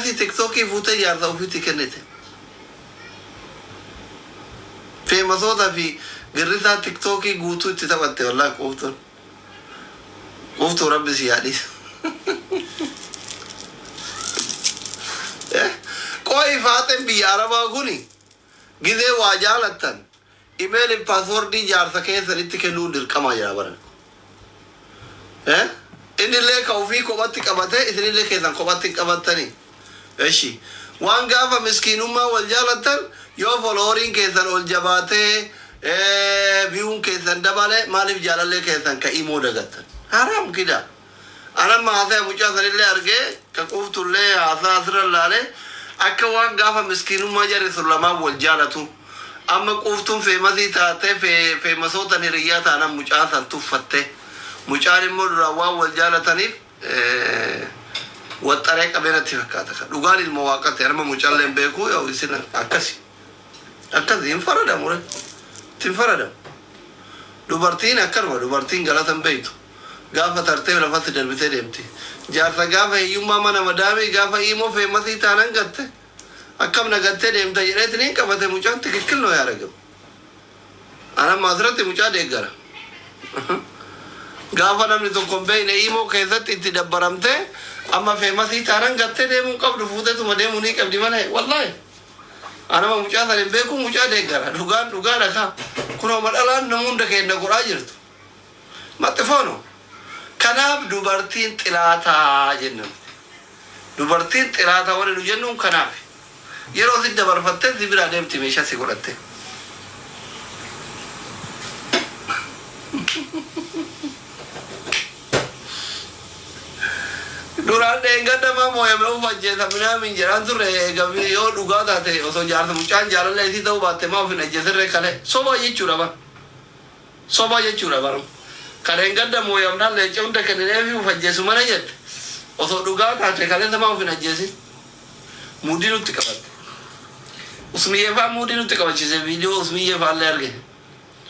Feemasii tiktookii fuutee jaarsa ofiitti kennite. Feemasoota fi girrisaa tiktookii guutuu itti taphatte wallaahi quuftuun. Quuftuu rabbi si yaadhiisa. Qo'i faaxeen biyya arabaa kuni gizee waa jaalattan imeelii paaswordii jaarsa keessanitti kennuun dirqamaa jira baran. Innillee ka ofii kophatti qabatee isinillee keessan kophatti hin qabattanii. Eshi. Waan gaafa miskiinummaa wal jaalattan yoo followeriin keessan ol jabaatee viewun keessan dabale maaliif jaalallee keessan ka imoo dagattan? Haram kida. Anamma haasaya mucaa sanillee argee ka quuftullee haasaa asirra laale akka waan gaafa miskiinummaa jarri sun lamaan wal jaalatu. Amma quuftuun famousii taatee famousootan hiriyyaa taanaan mucaa san tuffatte. Mucaan immoo duraan waan wal jaalataniif waxxaree qabee natti fakkaata. Dhugaan ilma waaqatti anama mucaallee hin beeku yoo isin akkasi. Akkasi hin faradamu re. Hin faradamu. Dubartiin akkanuma dubartiin galata hin beektu. Gaafa tartee lafatti darbitee deemti. Jaarsa gaafa hiyyummaa mana madaamii gaafa imoo famousii taanaan gatte. Akkam na gattee deemta jedheetiin hin qabate mucaan ትክክል ነው ያደረገው. Anamma asirratti mucaa deeggara. Gaafa namni tokko hin beekne imoo keessatti itti dabbaramtee amma famousii taanaan gattee deemuu qabdu fuuteetuma deemuu ni qabdi malee wallaahi. Anama mucaa sana hin beeku mucaa deeggara. Dhugaan dhugaadha kaa. Kunoo dhalaan nama hunda keenya godhaa jirtu. Maxxifoono. Kanaaf dubartiin xilaataa jenna. Dubartiin xilaataa warri nu jennuun kanaaf. Yeroo si dabarfattee si biraa deemti meeshaa si godhatte. Duraan dheengadda mooyame of ajjeesa minaamin jedhaan turre eegame yoo dhugaa taate osoo jaarsa mucaan jaalallee isii ta'uu baatte maa of hin ajjeesirree kale soba jechuudha bar. Soba jechuudha bar. Kan dheengadda mooyamnaan leenca hunda kennineefi of ajjeesu mana jette. Osoo dhugaa taate kaleessa maa of hin ajjeesin. Muudii nutti qabatte. Usmiyyee fa'aa muudii nutti qabachiise viidiyoo Usmiyyee fa'aallee arge.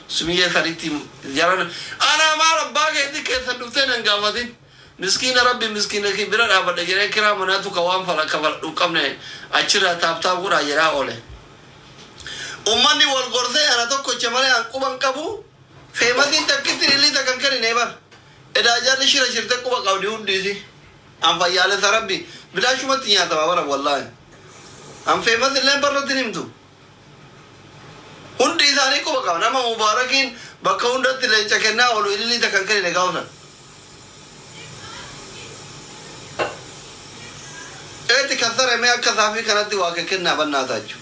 Usmiyyee sanitti jaran ana maal abbaa keetti keessan dhuftee nan gaafatin. Miskiina rabbi miskiina ki bira dhaabadha jedhee kiraa manaatu ka waan fala kafaladhu hin qabne achirraa tap tap godhaa jedhaa oole. Ummanni wal gorsee ana tokkocha malee an quban qabu famousiin takkitti ililii takkan kennine bar. Edaa jarri shira shirte quba qabdi hundiisi. An fayyaalessa rabbi bilaashumatti nyaatama bara wallaahi. An famous illee barratti himtu. Hundi isaanii quba qaba. Nama Mubaarakiin bakka hundatti leenca kennaa oolu ililii takkan kennine gaafsan. Eeti kassare mee akka saafii kanatti waa kennaa bannaa taachuu.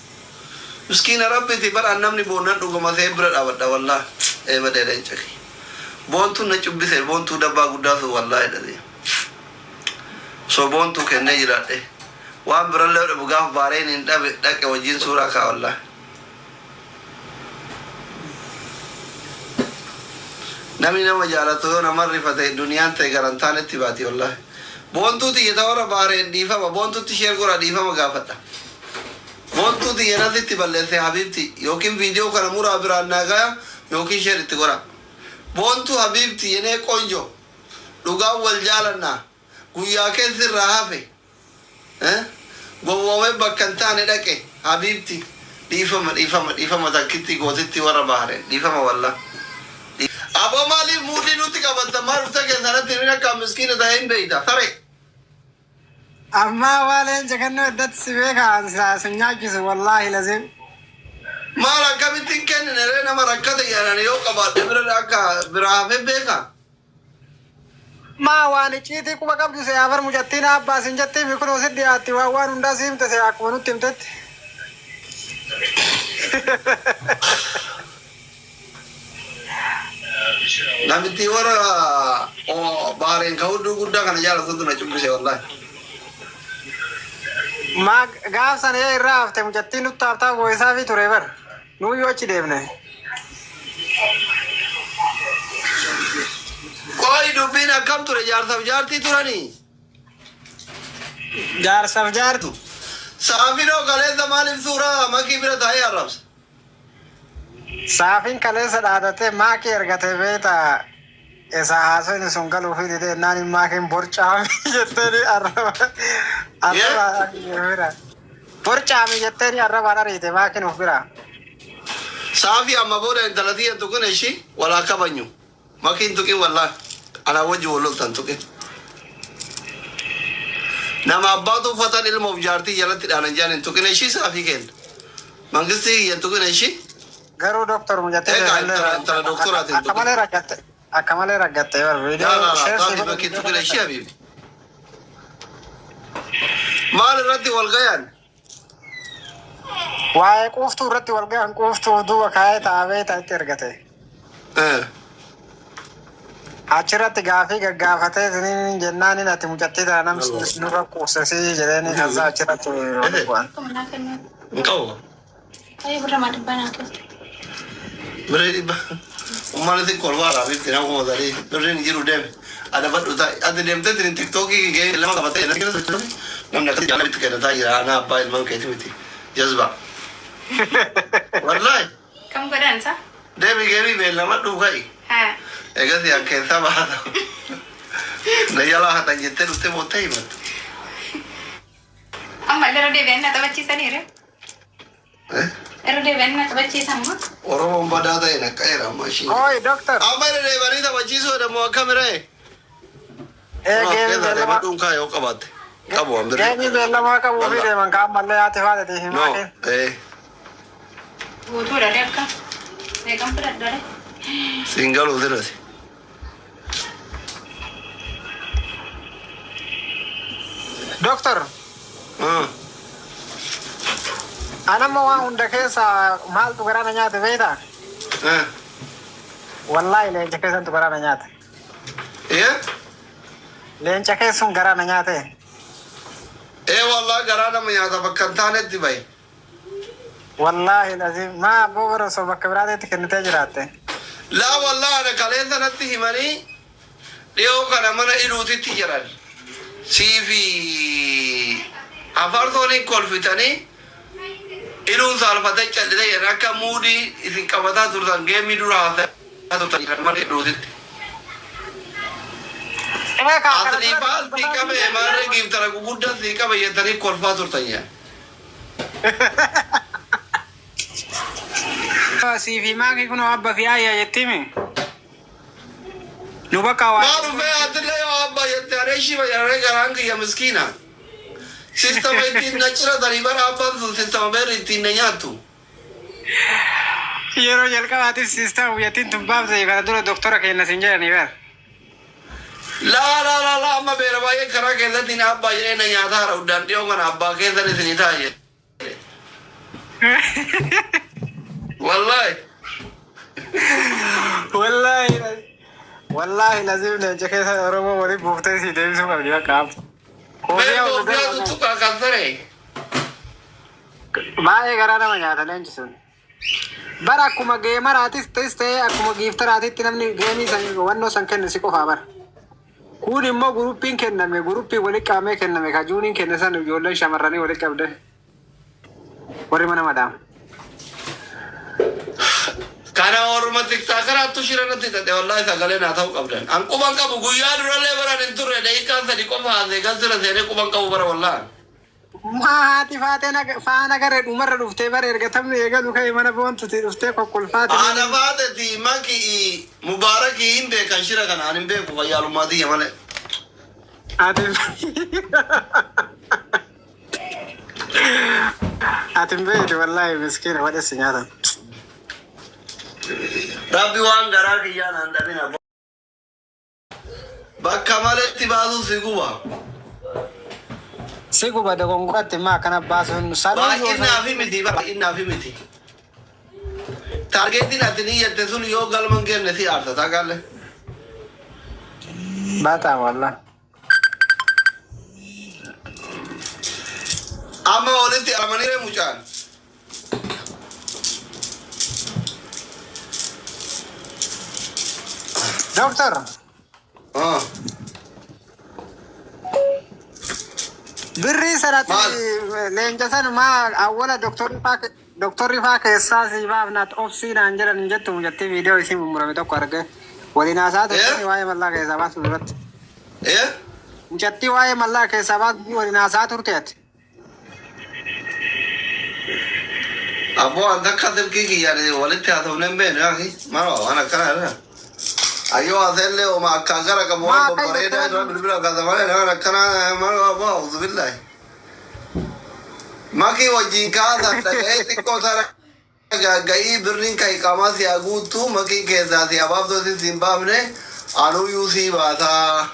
Miskiina rabbiiti bara namni boonnan dhuguma see bira dhaabadha wallaahi. Ee badee leenca kiyya. Boontuun na cubbise boontuu dabbaa guddaa sun wallaahi dhadhe. So boontuu kennee jiraadhe. Waan birallee dhabu gaafa baareen hin dhabe dhaqe wajjin suuraa kaa wallaahi. Namni nama jaalatu yoo nama rifate duniyaan ta'e garantaanetti baati wallaahi. Boontuu tiyya ta warra baareen dhiifama boontuutti share godha dhiifama gaafadha. Boontuu tiyya nasitti balleesse habiibti yookiin viidiyoo kana muraa biraan naa gaya yookiin share itti godha. Boontuu habiibti የኔ ቆንጆ dhugaan wal jaalannaa guyyaa keessi irraa hafe gowwoomee bakka hin taane dhaqe habiibti dhiifama dhiifama dhiifama takkitti gootitti warra bahareen dhiifama wallaa. Aboo maaliif muudii nutti qabatta maal dhufte keessanatti hin akka miskiina ta'ee hin beeyta sare. Ammaa waa leenca kennuu iddatti si beeka sin nyaachisu wallaahi lazim. Maal akkamitti hin kennine ree nama rakkate jedhan yoo qabaadhe bira akka biraa hafee beeka. Maa waan icciitii quba qabdu se afar mucattiin abbaa sin jettii fi kunoo si dhiyaatti waan waan hundaa si himte se akkuma nutti himtetti. Namitti warra baareen ka hudduu guddaa kana jaalatutu na cubbise wallaahi. Maa gaaf sana ee irraa hafte mucattiin nutti haftaa gooyisaa fi ture bar. Nuyyuu achi deemne. Qo'i dubbiin akkam ture jaarsaaf jaartii turanii? Jaarsaaf jaartu. Saafinoo kaleessa maaliif suuraa makii bira taa'ee arrabsa? Saafiin kaleessa dhaadatee maakii ergatee beektaa isa haasofni sun galuufii didee naan maakiin borcaame jettee arraba. Arrabaan ariite of bira. Borcaami jetteeni arrabaan ariite maakin of bira. Saafi amma booda intala tiyya tuqin ishii walaa kabanyu. Makiin tuqin wallaahi. Anaa wajji wal loltan tuqin. Nama abbaatu uffatan ilmoof jaartii jalatti dhaanan jaan hin tuqin ishii saafii kenna. Mangistii kiyya hin tuqin ishii. Garuu doktor mucattii Egaa teetallee intala intala doktoraatiin akka tuqin. malee raggatte akka malee raggatte bar Laa viidiyoo laa laa sheer si saafii godhu makiin tuqin ishii habiibi. Maal irratti wal gayan? Waa'ee quuftuu irratti wal gahan quuftuu duuba kaa'ee taa'ee taa'etti ergate. Achirratti gaafii gaggaafatee isiniin jennaanin ati mucattii tana nam nurra quufsasii jedheeni kaza achirratti wal bu'an. Hin qabu. Birrii dhibba. Uummanni xiqqoo ol baara bitti nama kuma sadii. Birriin hin jiru deeme. Adabadhu ta'i. Ati deemtee tini tiktookii gahee lama qabatee namni akkasii jaalala itti kennataa jira. Anaa abbaa ilmaan keeti miti. Jazba. Wallaahi. Kam godhan sa? Deemi geemii beellamadhu ka'i. Haa. Egas yaa keessaa baata. Na jalaa hatan jettee dhuftee boottee himatta. Amma irra deebi'anii na taphachiisaniiru. Irra deebi'anii na taphachiisan moo? Oromoon badaa ta'e nakka jira amma ishii. Oi doktor. Amma irra deebi'anii taphachiisuu jedhamu akkamire? Ee Of geemii keessaa beellamaa deemadhuun kaa yoo qabaatte. Qabu waan birrii. geemii beellamaa qabuu fi deeman kaan mallee haati faatati No. himaa kee. Guutuudha dee akka. Meeqan fudhadha dee? Siin galuu sirrati. Doktor. Anamma waan hunda keessa maaltu garaa na nyaate beektaa? Wallaahi leenca keessantu garaa na nyaate. Leenca keessun garaa na nyaate. Ee wallaahi garaa nama nyaata bakka hin taanetti bahe. Wallaahi lazim maa abboo bara osoo bakka biraatitti kennitee jiraatte. Laa wallaahi ana kaleessa natti himanii dhiyoo kana mana iluutitti jiran. Sii fi afartoon hin kolfitanii iluun saalfatee callisee jedhan akka muudii isin qabataa turtan geemii dura haasaa turtan jedhan mana iluutitti. Ee kaa kana Asli dura faal sii qabe maarree giiftara guguddaa sii qabe jettanii kolfaa turtan jedhan. Sii fi maakii kun abba fi ayya jettimi. Nu bakka waa. Maal dhufee atillee yoo abba jette aree shiba jedhanii garaan kiyya miskiina. Sistama ittiin na ciratanii bara abbaan sun sistama beerri ittiin na nyaattu. Yeroo jalqabaatif siistaa guyyattiin tun baafte kana dura doktora kenna sin jedhanii bar. Laa laa laa laa amma beera baay'ee karaa keessatti na abbaa jedhee na nyaataa hara uddaan dhiyoo kana abbaa keessan isinii ta'a jedhe. Wallaahi. Wallaahi wallaahi lazim leenca keessa Oromoo waliin buuftee si deebisuu qabdi bakka abba. Beer Koofiyaa ol Itoophiyaa tuttuqaa kan saree. Baay'ee garaa nama nyaata leenci sun. Bara akkuma geemaraatis ta'es ta'ee akkuma giiftaraatitti namni geemii san wannoo san kenne si qofaa bara. Kun immoo guruppiin kenname guruppiin walitti qabamee kenname ka juuniin kenne san ijoolleen shamarranii walitti qabde warri mana madaama. Kana orma tiktaakaraattu shira natti xaxe wallaahi sagalee naa ta'uu qabdan. An quban qabu guyyaa durallee baran hin turre daqiiqaan sadi qofa haasee kan sira seenee quban qabu bara wallaahi. Maa haati faatee faana garee dhumarra dhuftee bara erga taphni eegalu ka'e mana boontuti dhuftee kokkolfaate. Haadha faateti maki mubaarakii hin beekan shira kana an hin beeku fayyaalummaa tiyya malee. Ati ati hin beektu wallaahi miskiina wadhessi nyaatan. Rabbi waan garaa kiyyaa naan dhabina. Bakka maletti baasuu si guba. Si guba dogongoratti immoo akkana baasuun saluu yoo Baay'inaa fi miti baay'inaa fi miti. Taargeetiin ati niyyette sun yoo galma hin geenye si aarsa taakaalle. Baataa wallaahi. Amma walitti aramanii mucaan. Doktor. Birrii sanatti Maal? leenca san maa awwala doktorri faa doktorri faa keessaa si baafnaat obsii naan jedhan hin jettu jettee viidiyoo isii mummurame tokko arge. Waliin haasaa turte waa'ee mallaa keessaa baasuu duratti. Mucattii waa'ee mallaa keessaa baatu waliin haasaa turte ati. Abboo an takka silkii kiyyaan walitti haasofne hin beeknu yaaki. Mara waan akkana irra. Ayyoo haasa'ellee oma akkaan gara qabu waan Maa akka babbareedaa jettee irraa bilbila kaasa malee waan akkana mara abboo auzubillahi. Makii wajjin kaasan dhaga'ee xiqqoo tara ga'ii birriin kan iqaamaa si haguuttu makii keessaa si habaabdoo si hin baafne anuyyuu si baasaa.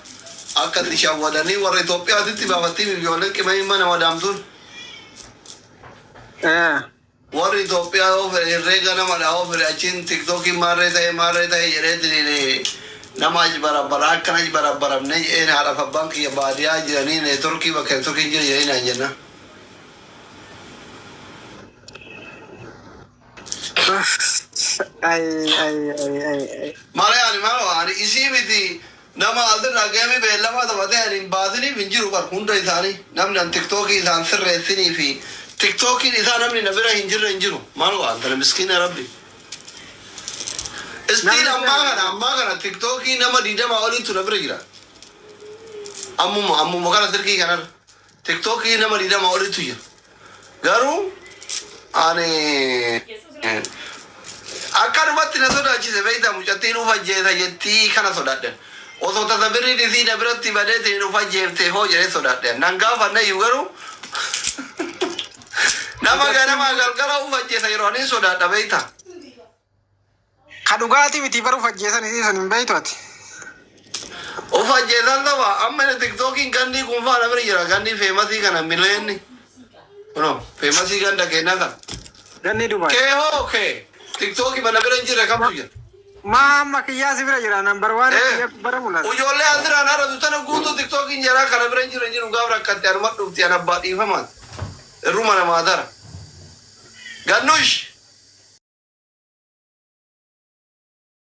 Akka itti shawwadanii warra Itoophiyaatitti baafattii ijoolleen qimanii mana madaamtuun. Eh. Warri Itoophiyaa yoo fedhe herreega nama dha yoo fedhe achiin tiktookii maarree ta'e jedheetiin nama achi barabara akkana achi barabbaramne jedheen haadhaaf abbaan kiyya baadiyyaa jiranii neetworkii bakka neetworkiin jiru jedhanii naan jenna. Ay ay ay ay ay. Malee ani maal ani isii miti nama asirraa geemii beellamaa taphatee ani hin baasiniif hin jiru bar hunda isaanii namni an tiktookii isaan sirreessinii fi tiktookiin isaa namni na bira hin jirre hin jiru maal waan tana miskiina rabbi. Istiin Namni ammaa kana tiktookii nama 20 oliitu na bira jira. Ammuma kana silkii kanarra tiktookii nama 20 oliitu jira. Garuu ani akkanumatti na sodaachise beektaa mucattiin uf ajjeesa jettii kana sodaadhan. Osoo tasa birriin isii na biratti badeetiin uf ajjeefte hoo jedhee sodaadhan. Nan gaafanne iyyuu garuu nama ganama galgala uf ajjeesa yeroo ani sodaadha beektaa. Ka dhugaatii miti baruuf ajjeesan isii sun hin beektu ati. Uf ajjeesan qaba amma inni tiktookiin gandii kun faana bira jira gandii feemasii kana mileenni. Kunoo feemasii ganda kennaa kana. Ganni Dubaay. Kee hoo kee tiktookii mana bira hin jirre kamtu jira. Maa amma kiyyaa si bira jira number one Eh. kiyya bara mul'ata. Ijoollee asirraan haadhatu tana guutuu tiktookiin jaraa kana bira hin jiru hin jiru gaaf rakkatte anuma dhufti an abbaa dhiifamaan. Irruma namaa tara. Gannush.